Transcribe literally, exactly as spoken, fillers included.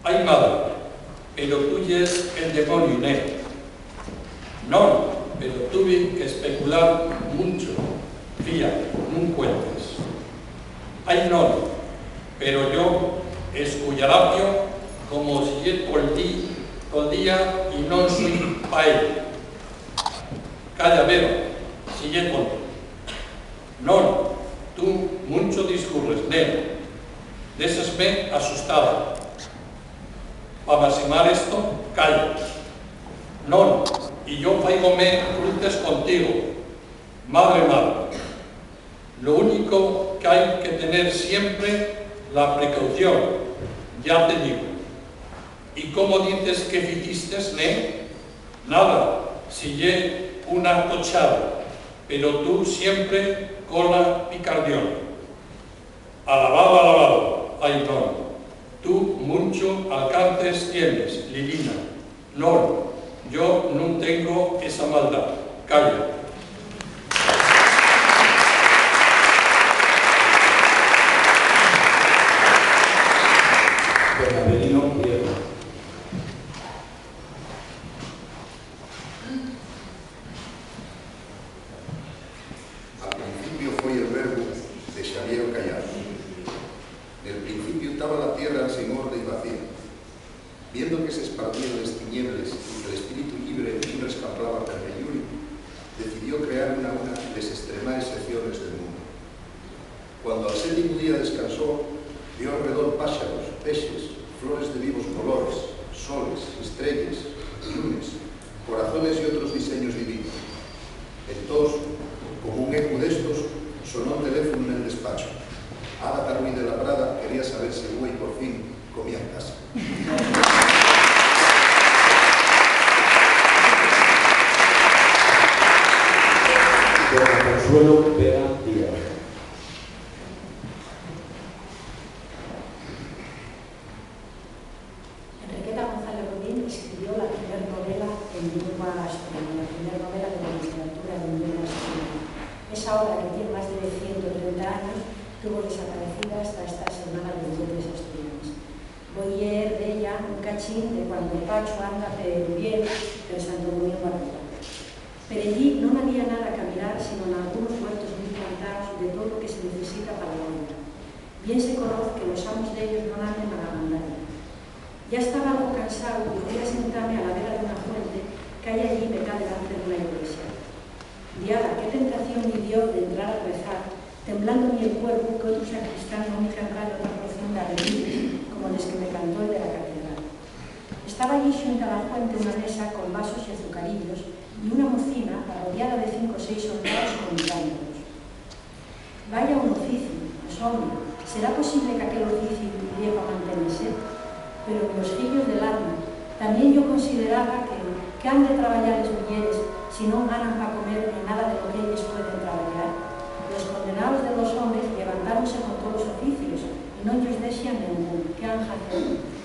Ai, madre, pero tu yes el demoniu, ne? Non, pero tuvi qu'especular muncho. Fía, nun cuentes. Ai, non, pero yo escuyarapio como si ye tol di-, tol día y non soi pa el. Calla, Vero, si ye tonto. Non, tu muncho discurres, nena. Déxasme asustada. Pa maximar esto, calla. Non, y yo fáigome crutes contigo. Madre, madre. Lo único qu'hai que tener siempre la precaución, ya te digo. ¿Y cómo dices que ficistes, ne? Nada, si ye una tochada, pero tu siempre cola picardión. Alabao, alabao, ai, non. Tu muncho alcances tienes, Lilina. Non, yo nun tengo esa maldá. Calla. Don Avelino Pierna. Al principio foi el Verbu, de Xavier Cayar. Nel principiu taba la tierra ensin orde y vacía. Viendo que s'esparcíen les tiniebres y que l'espíritu llibre nun rescamplaba per meyuri, decidió crear una a una les estremaes secciones del mundo. Cuando al séptimu día descansó, vio alredor páxaros, pexes, flores de vivos colores, soles, estrelles, lunes, corazones y otros diseños divinos. Entós, como un ecu d'estos, sonó un teléfono nel despacho. Ágata Ruiz de la Prada quería saber si el güei por fin comía en casa. Don Consuelo Vega Díaz. Enriqueta González Rodín escribió la primer novela en llingua asturiana, la primer novela de la literatura en llingua asturiana. Esa obra, que tien más de ciento trenta años, tuvo desaparecida hasta esta Semana de Lletres Asturianes. Voi lleer d'ella un cachín de cuando Pachu anda per Ubieu, per Santo Domingo arriba. Per ellí non había nada que mirar, sino nalgunos huertos mui plantaos de todo lo que se necesita pa la olla. Bien se conoz que los amos d'ellos non anden a la gandaria. Ya estaba algo cansao y fui a sentame a la vera d'una fuente qu'hai allí metá delante d'una iglesia. Diabla, qué tentación mi dio d'entrar a rezar, temblando-mi el cuerpu, que otru sacristán non mi cantare otra porción d'arrediles como les que me cantó el de la catedral. Estaba allí xunta a la fuente una mesa con vasos y azucarillos y una mocina arrodiada de cinco o seis soldaos convidándolos. Vaya un oficiu, pues, home, será posible qu'aquel oficiu ye pa mantenese? Pero, mios fiyos del alma, tamién yo consideraba que, ¿qué han de trabayar les muyeres si non ganan pa comer en nada de lo qu'elles pueden trabayar? Los condenaos de los homes llevantáronse con tolos oficios y non-yos dexan nengún. ¿Qué han facer?